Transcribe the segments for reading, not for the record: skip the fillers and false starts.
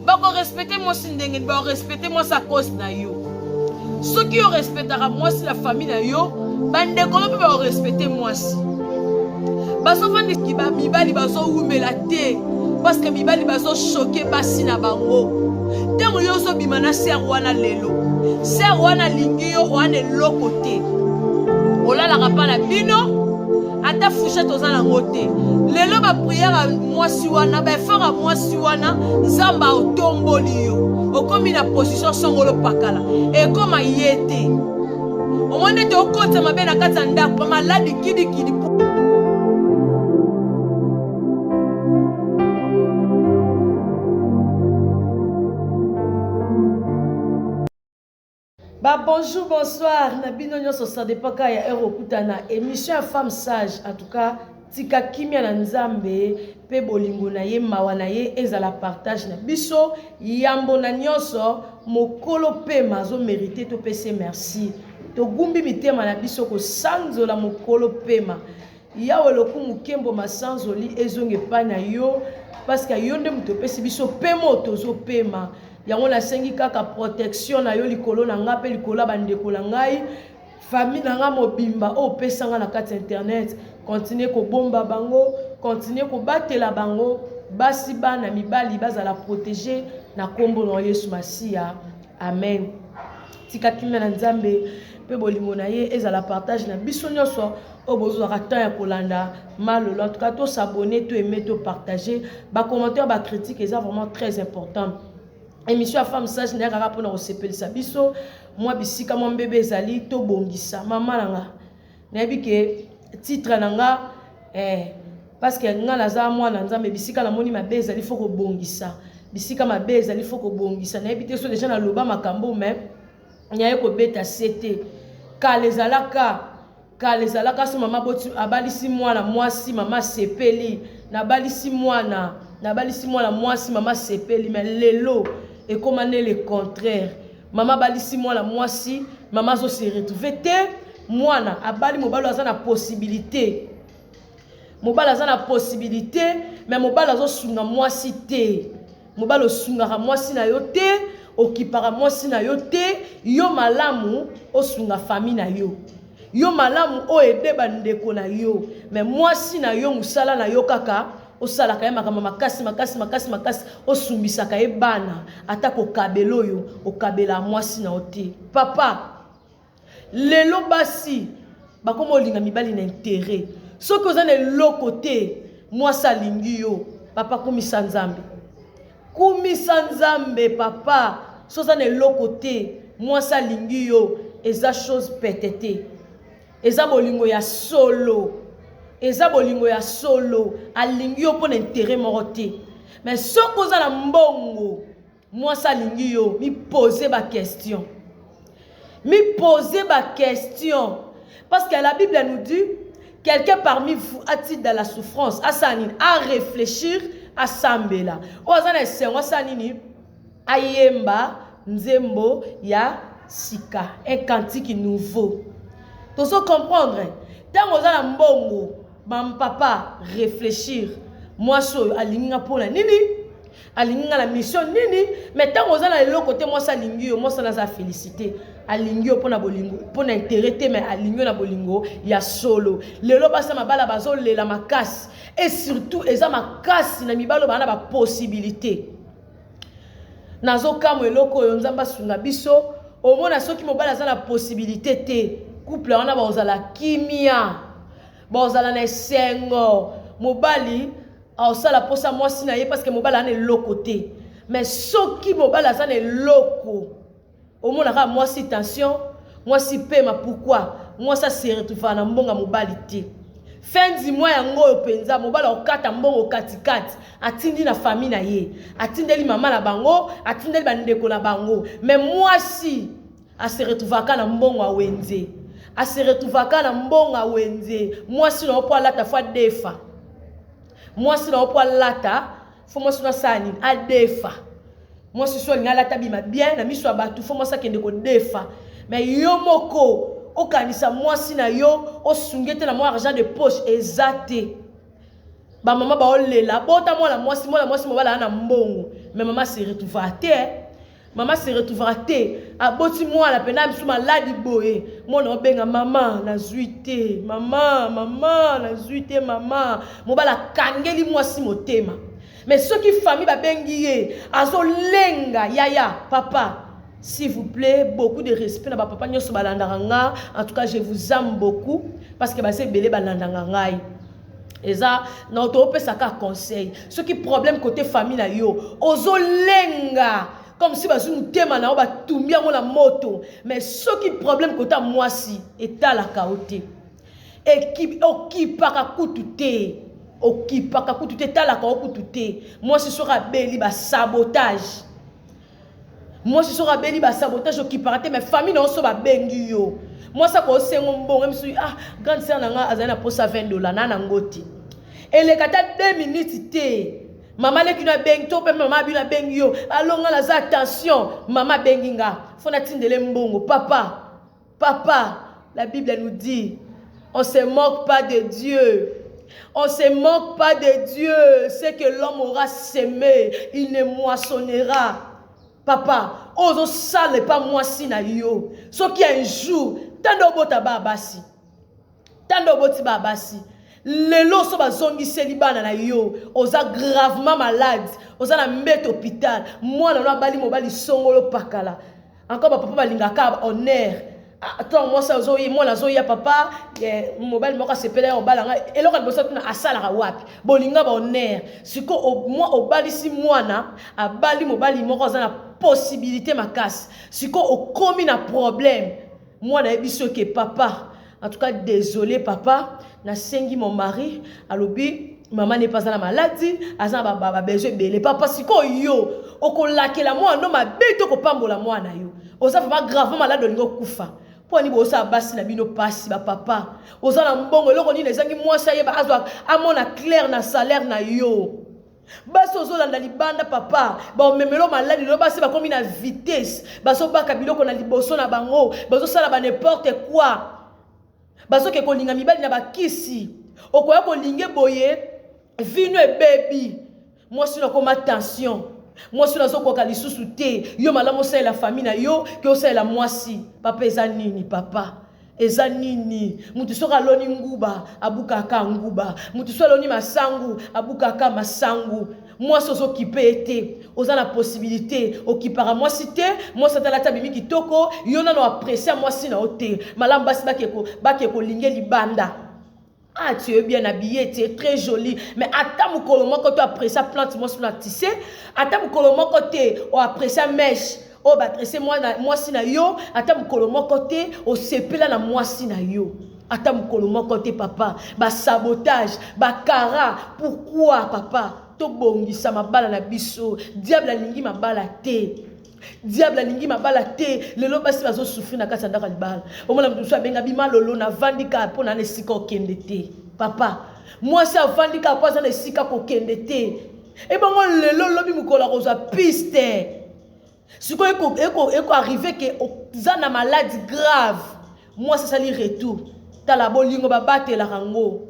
Bakorespecte mwasi ndenge nini? Bakorespecte mwasi a cause na yo. Soki yo respectaka mwasi na famille na yo, bandeko no mpe bakorespecte mwasi. Bazofandisi mibali bazowumela te parce que mibali bazochoke basi na bango. Ntango yo ozobima na sere wana lelo, sere wana alingi yo wana eloko te, olalaka mpa na bino ata fourchette oza nango te. Lelo bapriere ya mwasi wana, baeffort ya mwasi wana, Nzambe aotomboli yo, okomi na position songolo pakala, ekoma ye te. Omoni ete okotisa mabe na kati ya ndako, maladi kidikidi. Ba bonjour bonsoir na bino nyonso, ça dépend kaka ya heure okutana émission ya femme sage. En tout cas tika kimia na Nzambe pe bolingo na ye, mawa na ye ezala partage na biso. Yambo na nyonso mokolo pema azo mérite topese merci, togumbi mitema na biso kosanzola mokolo pema. Yawe lokumu kembo masanzoli ezonga epai na yo, parce que yo nde moto opesi biso pema oyo tozopema. Yango nasengi kaka protection na yo likolo na ngai mpe likolo ya bandeko na ngai, famille na ngai mobimba oyo opesa ngai na kati ya internet. Continue kobomba bango, continue kobatela bango, basi bana mibali bazala protege na nkombo na Yesu Masiya, amen. Tika kimia na Nzambe mpe bolingo na ye ezala partage na biso nyonso oyo bozwaka temps ya kolanda Malolo. En tout cas to s'abonner, to aimer, to partager, ba commentaire, ba critique eza vraiment très important. Émission ya femme sage nayaka kaka mpona kosepelisa biso mwa bisika mwa mbebe ezali tobongisa. Mama na nga nayebi ke titre na nga parce que nga naza mwana Nzambe, bisika namoni mabe ezali fo kobongisa, bisika mabe ezali fo kobongisa. Nayebi te so deja naloba makambo mais naye kobeta sete. Kala ezalaka, kala ezalaka so mama boti abalisi mwana mwasi, mama sepeli, nabalisi mwana, nabalisi mwana mwasi, mama sepeli. Mais lelo ekoma nde le contraire. Mama abalisi mwana mwasi, mama azo se retrouver te. Mwana abali mobali aza na possibilité, mobali aza na possibilité, mais mobali azosunga mwasi te. Mobali osungaka mwasi na yo te, okipaka mwasi na yo te. Yo malamu osunga famille na yo, yo malamu oede bandeko na yo, mais mwasi na yo mosala na yo kaka osalaka ye makambo makasi makasi makasi makasi, osumbisaka ye bana, ata kokabela oyo okabela mwasi na yo te. Papa, lelo basi bakoma olinga mibali na intérêt. Soki oza na eloko te, mwasi alingi yo. Papa, kumisa Nzambe, kumisa Nzambe papa. So oza na eloko te, mwasi alingi yo, eza chose pete te, eza bolingo ya solo, eza bolingo ya solo. Alingi yo mpo na intérêt moko te. Mais soki oza na mbongo, mwasi alingi yo, mipose ba question, mipose ba question, parce que la Bible nous dit quelqu'un parmi vous a-t-il dans la souffrance, asala nini? A réfléchir, asambela. Oyo aza na esengo asala nini? Ayemba nzembo ya sika, un cantique nouveau. Tozo comprendre? Ntango oza na mbongo, bampapa, réfléchir, mwasi oyo alingi nga mpona nini, alingi nga na mission nini. Mais ntango oza na eloko te, mwasi alingi yo, mwasi wana aza félicité, alingi yo mpona bolingo, mpona intérêt te, mais alingi yo na bolingo ya solo. Lelo basi ya mabala bazolela makasi, et surtout eza makasi na mibali oyo baa na bapossibilité. Nazokamwa eloko oyo, Nzambe asunga biso. Omona soki mobali aza na possibilité te, couple wana bakozala kimia, bakozala na esengo. Mobali aosala mposa mwasi na ye parce que mobali aza na eloko te. Mais soki mobali aza na eloko, omona kaka mwasi tension, mwasi pema. Pourquoi mwasi ase retrouve na mbongo ya mobali te? Fin du mois yango oyo mpenza mobali akokata mbongo katikati, atindi na famille na ye, atindeli mama na bango, atindeli bandeko na bango. Mais mwasi ase retrouvaka na mbongo ya wenze, ase retrouvaka na mbongo ya wenze. Mwasi na yo mpo alata fo adefa, mwasi na yo mpo alata fo mwasi no asala nini? Adefa. Mwasi so alingi alata bima bien na miso ya bato, fo mwasi akende kodefa. Mais yo moko okanisa mwasi na yo osunge te na mwa argent de poche eza te. Bamama baolela, bota mwana mwasi, mwana mwasi mobali aza na mbongo, mais mama se retrouvera te. Eh. Mama se retrouvera te, aboti mwana mpena biso maladi boye, mwana obenga mama nazwi te, mama mama nazwi te mama, mobali akangeli mwasi motema. Mais soki famille babengi ye azolenga yaya papa, s'il vous plaît, beaucoup de respect na ba papa nyonso balandaka nga. En tout cas je vous aime beaucoup parce que baza ebele balandaka ngai. Eza na topesaka conseil, soki problème côté famille na yo ozolenga comme si bazwi motema na yo batumbi yango na moto, mais soki problème côté mwasi etalaka yo te, okipaka kutu te, okipaka kutu te, etalaka yo kutu te. Mwasi soki abeli ba sabotage, mwasi soki abeli ba sabotage, okipaka te. Mais famille na yo so babengi yo, mwasi akosenga mbongo misu, ah grande sœur na nga azali na posa 20 $ na nango te, eleka ata 2 minutes te, mama leki no abengi to mpe mama abino abengi yo, alonga naza attention, mama abengi nga fo natindele mbongo. Papa, papa, la Bible nous dit, on se moque pas de Dieu. On se moque pas de Dieu. Ce que l'homme aura semé, il ne moissonnera. Papa, ozosala epa mwasi na yo. Soki un jour, tanda obota ba basi. Tanda oboti ba basi. Lelo so bazongiseli bana na yo, oza gravement malade, oza na mbeto hôpital, mwana no abali mobali songolo pakala. Encore ba papa balingaka honneur. Attends, mwasi azoyi, mwana azoya papa, mobali moko asepela ya obala nga, eloko liboso tuna asalaka wapi? Bolinga ba honneur. Siko mwa obalisi mwana, abali mobali moko aza na possibilité makasi. Siko okomi na problème. Mwana yebi soki papa, en tout cas désolé papa, nasengi mon mari, alobi mama n'est pas na maladie, aza na ba besoin ebele. Papa siko yo okolakela mwana no mabe to kopambola mwana yo. Oza vraiment gravement malade olingi okufa. Mpo ani bosala basi na bino pasi ba papa. Oza na mbongo eloko nini ezangi mwasi ayeba azwa amona clair na salaire na yo. Basi ozolanda libanda papa, baomemelo maladi lelo basi bakomi na vitesse, bazobaka biloko na liboso na bango, bazosala ba n'importe quoi. Bazoke kolinga mibali na bakisi. Okoya kolinge boye vino ebebi. Mwasi na koma tension. Mwasi na azokoka lisusu te. Yo malamu osalela famille na yo ke osalela mwasi. Papa eza nini papa? Eza nini? Mutu soki aloni nguba abukaka nguba, mutu soki aloni masangu abukaka masangu. Mwasi ozokipe ye te, oza na possibilité okipaka mwasi te. Mwasi atalata bimi kitoko, yo nano apprécier mwasi na yo te. Malamu basi bake kolinge libanda. Ah, tu es bien habillé, tu es très jolie. Mais ata mokolo moko to apprécier plante mwasi na tissé, ata mokolo moko te o apprécier mèche, o ba tresser mwasi na yo, ata mokolo moko te o sepela na mwasi na yo. Ata mokolo moko te papa, ba sabotage, ba kara, pourquoi papa? Tobongisa mabala na biso. Diable alingi mabala te. Diable alingi mabala te. Lelo basi bazo souffrir na kati ya ndako ya libala. Omona moto mosusu abenga bima lolo na vandi kaka mpo na esika okende te. Papa, mwasi avandi kaka mpo aza na esika kokende te. Ebongo lelo lobi mokolo akozwa piste. Sikoyo eko arrive ke oza na maladie grave. Mwasi asali retour. Tala bolingo babatelaka ngo.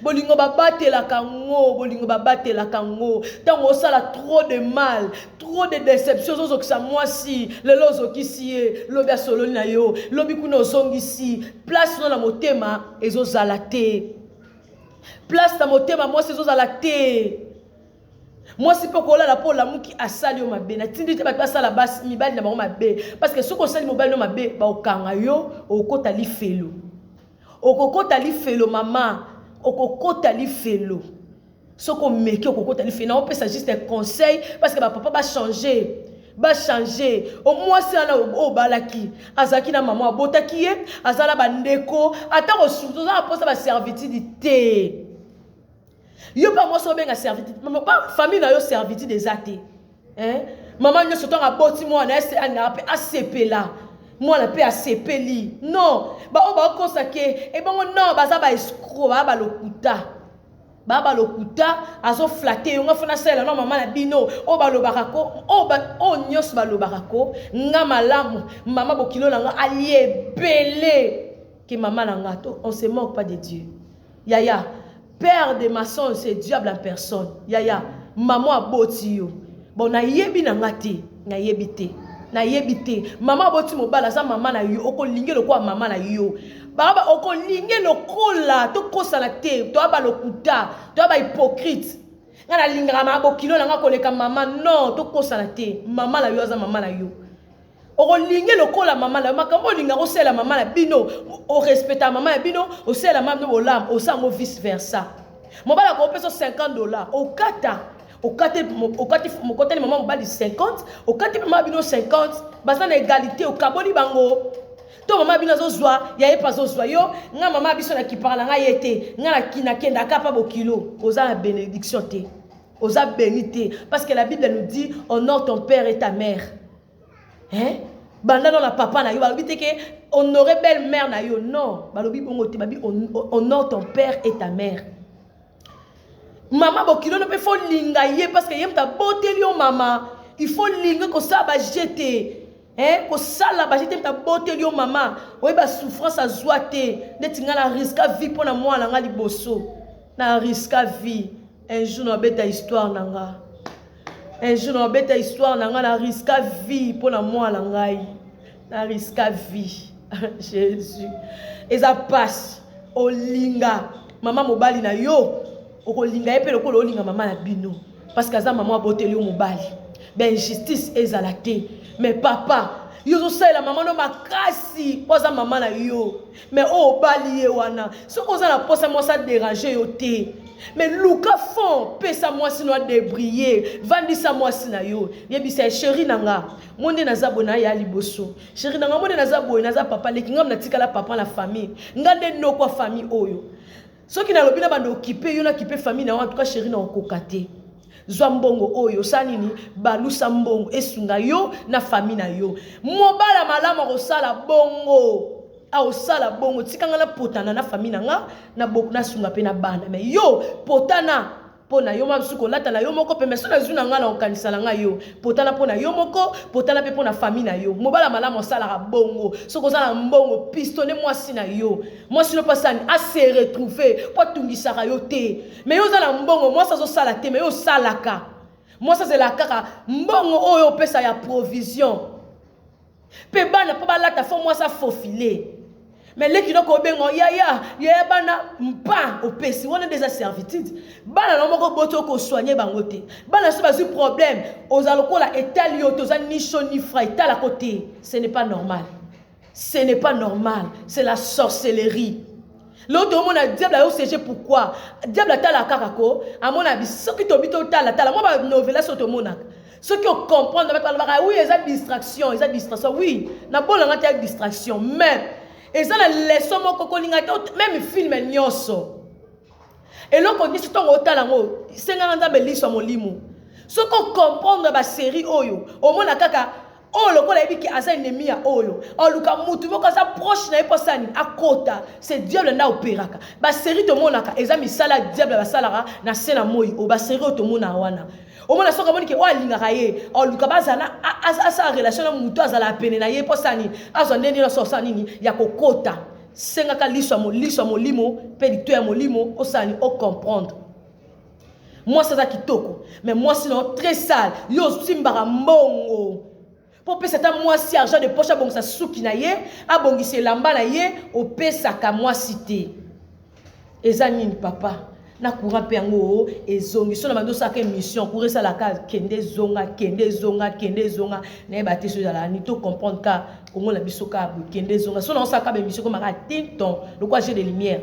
Bolingo babatelaka ngo, bolingo babatelaka ngo. Tango osala trop de mal, trop de déception, ozokisa mwasi, lelo ozokisi ye, lobi asololi na yo, lobi kuna ozongisi, place no na motema ezozala te. Place na motema mwasi ezozala te. Mwasi mpe kolala mpo olamuki asali yo mabe. Natindi te bato basala basi mibali na bango mabe, parce que soki osali mobali no mabe, baokanga yo, okokota lifelo. Okokota lifelo mama, okokota lifelo. Soki omeki okokota lifelo. Na opesa juste un conseil parce que ba papa ba changer. Ba changer. O mwasi wana o balaki, azalaki na mama abotaki ye, azala ba ndeko, ata ko surtout za posa ba servitude te. Yo pa mwasi obenga servitude, mama pa famille na yo servitude eza te. Hein? Mama nyonso ntango aboti mwana ese alingaka mpe asepela. Mwana mpe asepeli. Non, ba oyo bakokosa ke ebongo non, baza ba escroc, ba balokuta. Ba balokuta azo flatter yo nga fona salela no mama na bino oyo balobaka ko oyo ba oyo nyonso balobaka ko nga malamu mama bokilo na nga alie ebele ke mama na nga to on se moque pas de Dieu. Yaya, Père de mensonge, c'est diable en personne. Yaya, maman aboti yo. Bon, nayebi na nga te, nayebi te. Nayebi te. Maman aboti mobali aza mama na yo, okolinge lokola mama na yo. Baba okolinge lokola tokosana te, toa ba lokuta, toa ba hypocrite. Nga nalingaka ma bokilo na nga koleka mama. Non, tokosana te. Mama na yo aza mama na yo. Okolinge lokola mama na yo, makambo olingaka osalela mama na bino, orespectaka mama ya bino, osalela mama bino bolamu, osala yango vice versa. Mobali akopesa 50 $, okata, okati, okati, okoteli mama mobali 50, okati mpe mama bino 50, baza na égalité, okaboli bango. To mama bino azozwa, ya ye mpe azozwa yo, nga mama biso na kipaka na ngai ye te, nga nakendaka pa bokilo, oza na bénédiction te, oza béni te, parce que la Bible nous dit, honore ton père et ta mère. Hein? Banda na papa na yo, balobi te ke honorer belle-mère na yo. Non, balobi bongo te, babi honore ton père et ta mère. Mama bokilo no pe faut linga ye parce que ye mutu aboteli yo mama. Il faut linga kosala ba jete. Hein? Kosala ba jete mutu aboteli yo mama. Oyeba souffrance azwa te. Neti nga na risque vie pona mwana nga liboso. Na risque vie. Un jour na beta histoire na nga. Un jour na beta histoire na nga, na risque vie pona mwana ngai. Na risque vie. Jésus. Eza passe olinga mama mobali na yo, okolinga ye pe lokola olinga mama na bino parce que aza mama aboteli yo mobali. Ben injustice ezala te. Mais papa, yo ozosalela mama no makasi po aza mama na yo. Mais oyo obali ye wana, soki oza na posa mwasi a déranger yo te. Mais luka fond, pesa mwasi no a débriller, vandisa mwasi na yo. Yebisa ye chéri na nga, monde naza boye na ya liboso. Chéri na nga monde naza boye, naza papa leki nga natikala papa na famille. Nga nde noko famille oyo. Soki nalobi na bando okipe yo na kipe famille na yo, en tout cas chéri na okoka te. Zwa mbongo oyo, osala nini? Balusa mbongo esunga yo na famille na yo. Mobala malamu akosala bongo. Aosala bongo, tika nga na potana na famille na nga, na bok, na sunga pe na bana. Mais yo potana pona yo ma suko lata na yo moko pe, mais so na zuna nga na okanisa na nga yo. Potana pona yo moko, potana pe pona famille na yo. Mobala malamu asalaka bongo. Soko oza na mbongo, pistonner mwasi na yo. Mwasi no pasani a se retrouver po atungisaka yo te. Mais yo oza na mbongo, mwasi azosala te, mais yo osalaka. Mwasi azela kaka mbongo oyo opesa ya provision. Pe bana po balata fo mwasi afofile. Mais leki noko obenga yaya, yaya bana mpa opesi wana nde eza servitude. Bana na moko boti oko soigner bango te. Bana so bazwi problème, oza lokola etali yo te, oza ni chaud ni froid, etala ko te. Ce n'est pas normal. Ce n'est pas normal, c'est la sorcellerie. L'autre omona diable ayo siège pourquoi? Diable atala kaka ko, amona bi soki tobi to tala tala moi ba novela so to monaka. Ceux qui comprennent ba ba oui eza distraction, eza distraction. Oui, na bola ngati ya distraction, mais eza na leçon moko kolinga te même film nyonso. Eloko nyonso tongo otala ngo, senga na Nzambe liso ya molimo. Soki o comprendre ba série oyo, omona kaka oyo lokola yebi ki aza ennemi ya oyo, aluka mutu moko aza proche na ye po sani akota, c'est diable nda opéraka. Ba série tomonaka eza misala diable basalaka na se na moi o ba série oyo tomona wana. Omona soki amoni ke oyo alingaka ye, aluka bazala asala relation na mutu azala pene na ye po sani azwa ndenge nyonso osala nini ya kokota. Sengaka liso ya liso ya molimo pe lito ya molimo osala nini o comprendre. Mwasi aza kitoko, mais mwasi na yo très sale, yo osimbaka mbongo. Po pesa ata mwasi argent de poche abongisa suki na ye, abongisa elamba na ye, opesaka mwasi te. Eza nini papa? Na courant pe yango ezongi. So na bando osaka émission, courant esalaka kende zonga, kende zonga, kende zonga. Na yeba te so ezalaka ni to comprendre ka Congo na biso ka boye, kende zonga. So na osaka ba émission komaka tinton, lokola jeu de lumière.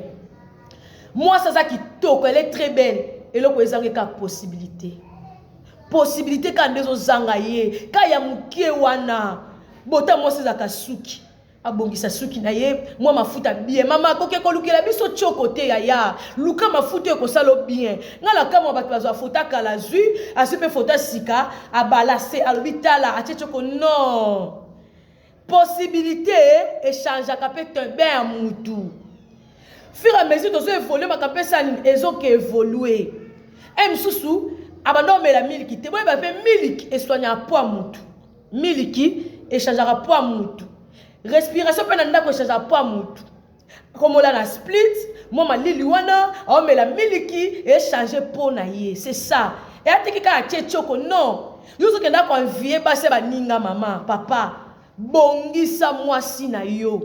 Mwasi aza kitoko, elle est très belle. Eloko ezangi ka possibilité. Possibilité ka nde ezozanga ye, ka ya mokie wana. Bota mwasi ezalaka suki. Abongisa suki na ye, mwa mafuta bien. Mama akoki kolukela biso tshoko te yaya. Luka mafuta oyo ekosala bien. Nga na kamwa bato bazwa foto akala azwi, azwi pe foto sika, abalase, alobi tala, atie tshoko non. Possibilité échangeaka pe te ben ya mutu. Fur et à mesure tozo évoluer makambo esa nini ezoke évoluer. E misusu abanda omela miliki te, boyeba pe miliki esoignaka poids mutu. Miliki échangeaka poids mutu. Respiration pe na ndako échangeaka poids mutu. Komola na split, Mwa malili wana aomela miliki echange mpo na ye, c'est ça. Eyatiki kaka atie tioko non. Yo ozokenda koenvie basi ya baninga mama, papa. Bongisa mwasi na yo.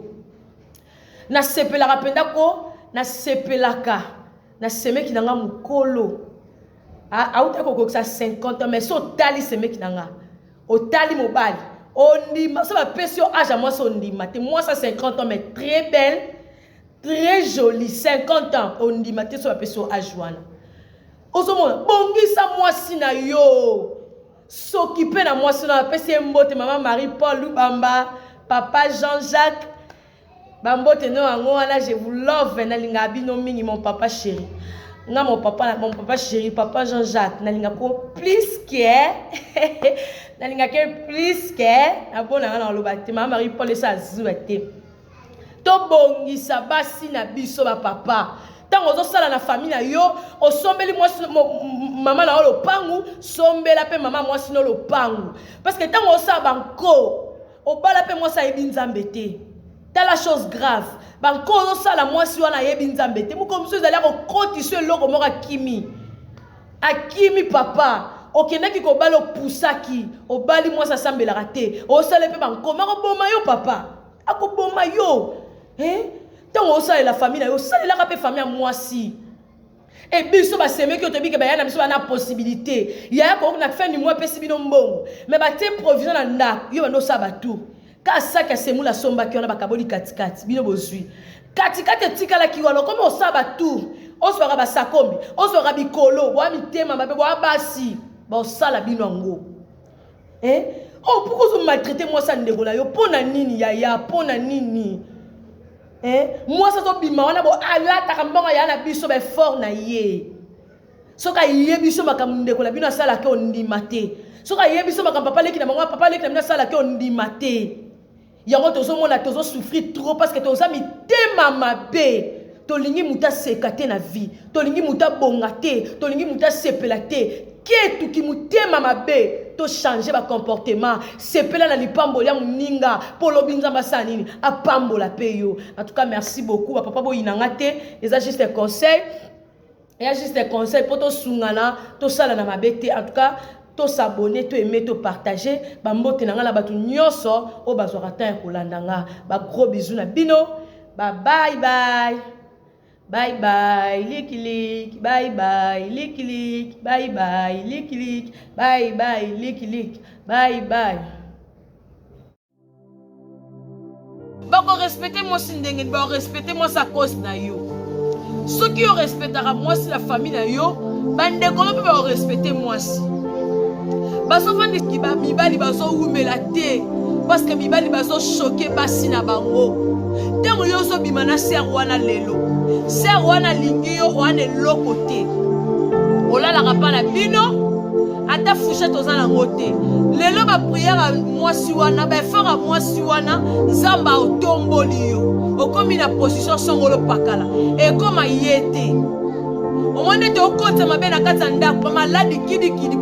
Nasepelaka mpenza ko nasepelaka na semeki na nga mokolo auta kokokisa 50 ans mais so otali semeki na nga otali mobali ondima so bapesi yo age ya mwasi ondima te mwasi ya 50 ans mais très belle très jolie 50 ans ondima te so bapesi yo age wana ozomona bongisa mwasi na yo sokipe na mwasi na apesi ye mbote mama Marie Paul Lubamba papa Jean-Jacques bambote no yango wana je vous love nalingaka bino mingi mon papa chéri nga mon papa mon papa chéri papa Jean-Jacques nalingaka ko plus que nalingaka plus que nabona nga na koloba te mama Marie Paul esa azuwa te tobongisa basi na biso bapapa ntango ozosala na famille na yo osombeli mwasi mama na yo lopangu sombela mpe mama mwasi no lopangu parce que ntango osala banko obala mpe mwasi ayebi nzambe te tala chose grave banko ozosala mwasi wana ayebi nzambe te mokolo mosusu ezali akokotisa eloko moko akimi akimi papa okendaki kobala opusaki obali mwasi asambelaka te osala mpe bankoma akoboma yo papa akoboma yo eh? ntango osalela famille na yo osalelaka mpe famille ya mwasi e biso basemeki oyo toyebi ke baya na biso bana possibilité yaya koyoki na fin du mois apesi bino mbongo me batie provision na ndako yo bando osala batour ka saki ya semula asombaki wana bakaboli katikati bino bozwi katikati etikalaki wana okomi osala batour ozwaka basakombi ozwaka bikolo boya mitema mabe boya basi baosala bino yango Eh? Oh, pourquoi ozo maltraiter mwasi ya ndeko na yo? Mpo na nini yaya? Mpo na nini? Eh? Mwasi azobima wana bo alataka mbongo ya na biso ba effort na ye. Soki ayebi biso makambo ndeko na bino asalaka ondima te. Soki ayebi biso makambo papa leki na bango papa leki na bino asalaka ondima te. Yango tozomona tozo souffrir trop parce que toza mitema mabe. Tolingi moto aseka te na vie, tolingi moto abonga te, tolingi moto asepela te. Ketu ki motema mabe, to changer ba comportement, sepela na lipamboli ya moninga mpo lobi Nzambe asala nini? Apambola pe yo. En tout cas merci beaucoup ba papa boyina nga te, eza juste un conseil. Eya juste un conseil mpo tosungana, tosala na mabe te. En tout cas tosabonne, to aimer, to partager. Bambote na nga na bato nyonso oyo bazwaka temps ya kolanda nga. Ba gros bisous na bino. Ba bye bye. Bye bye liki liki bye bye liki liki bye bye liki liki bye bye liki liki bye bye. Bakorespecte mwasi ndenge nini? Bakorespecte mwasi a cause na yo. Soki yo respectaka mwasi na famille na yo, bandeko no mpe bakorespecte mwasi. Bazofandisi ba mibali bazowumela te parce que mibali bazochoke basi na bango. Ntango yo ozobima na sere wana lelo, sere wana alingi yo wana eloko te, olalaka mpa na bino ata fourchette oza nango te lelo bapriere ya mwasi wana baeffort ya mwasi wana nzambe otomboli yo okomi na position songolo pakala ekoma ye te omoni ete okotisa mabe na kati ya ndako bamaladi kidikidi.